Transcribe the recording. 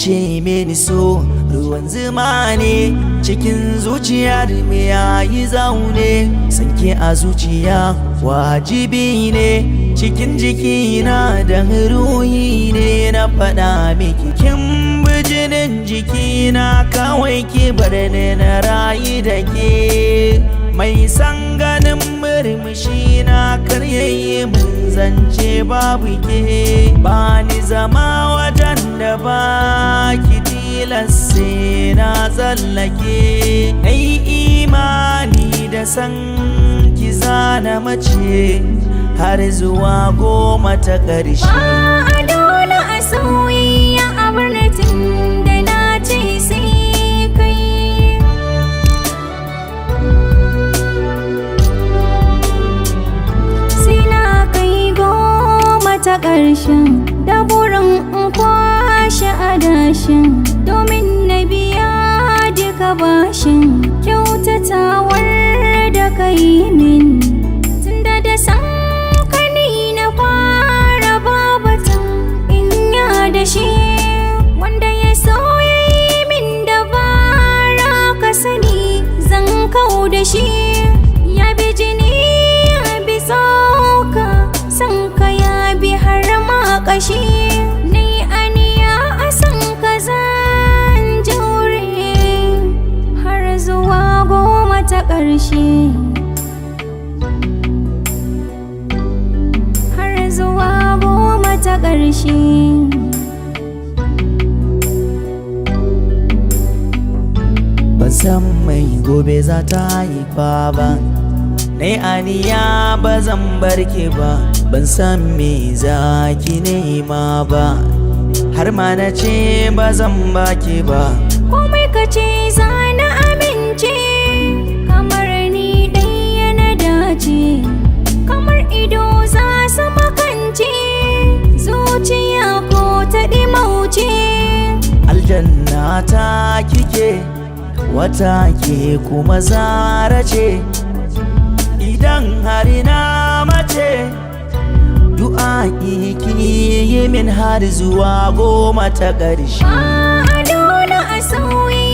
Ce mini so ruwan zuma ne, cikin zuciya da me yayi zaune. Sanke a zuciya wajibi ne, cikin jikina da ruhi ne. Na faɗa miki kin bijinin jikina, kawai ki bar ni na rayu da ke. Mai san ganin murmushi na karyayi mun zance babu ke. Ba ni zama wajen da ba ki, tilas sai na tsallake. Nai imani da san ki zana mace har zuwa 10 ta ƙarshe. Ba a dole a soyayya a birnin da na ce sai kai. Sai na kai 10 ta ƙarshen da burin in kwashe adashin, domin na biya duka bashin kyautatawar da kai min. Tunda da san ka ni na fara babatan in ya da shi, wanda ya so ya yi min dabara, ka sani zan kau da shi. Ya bi jini ya bi tsoka, san ka ya bi har ma ƙashi. Ni aniya a san ka zan jure har zuwa 10 ta ƙarshe. Har zuwa 10 ta ƙarshe. Ban san mai gobe za ta haifa ba, nai aniya ba zan bar ki ba. Ban san me za ki nema ba, har ma na ce ba zan baki ba. Komai ka ce za na amince, kamar ni ɗaya na dace, kamar ido za su makance, zuciya ko ta ɗimauce. Aljanna ta kike, wata ke kuma zara ce. Idan har na mace, du'a ki yi min har zuwa 10 ta ƙarshe. Ba a dole a sauyi.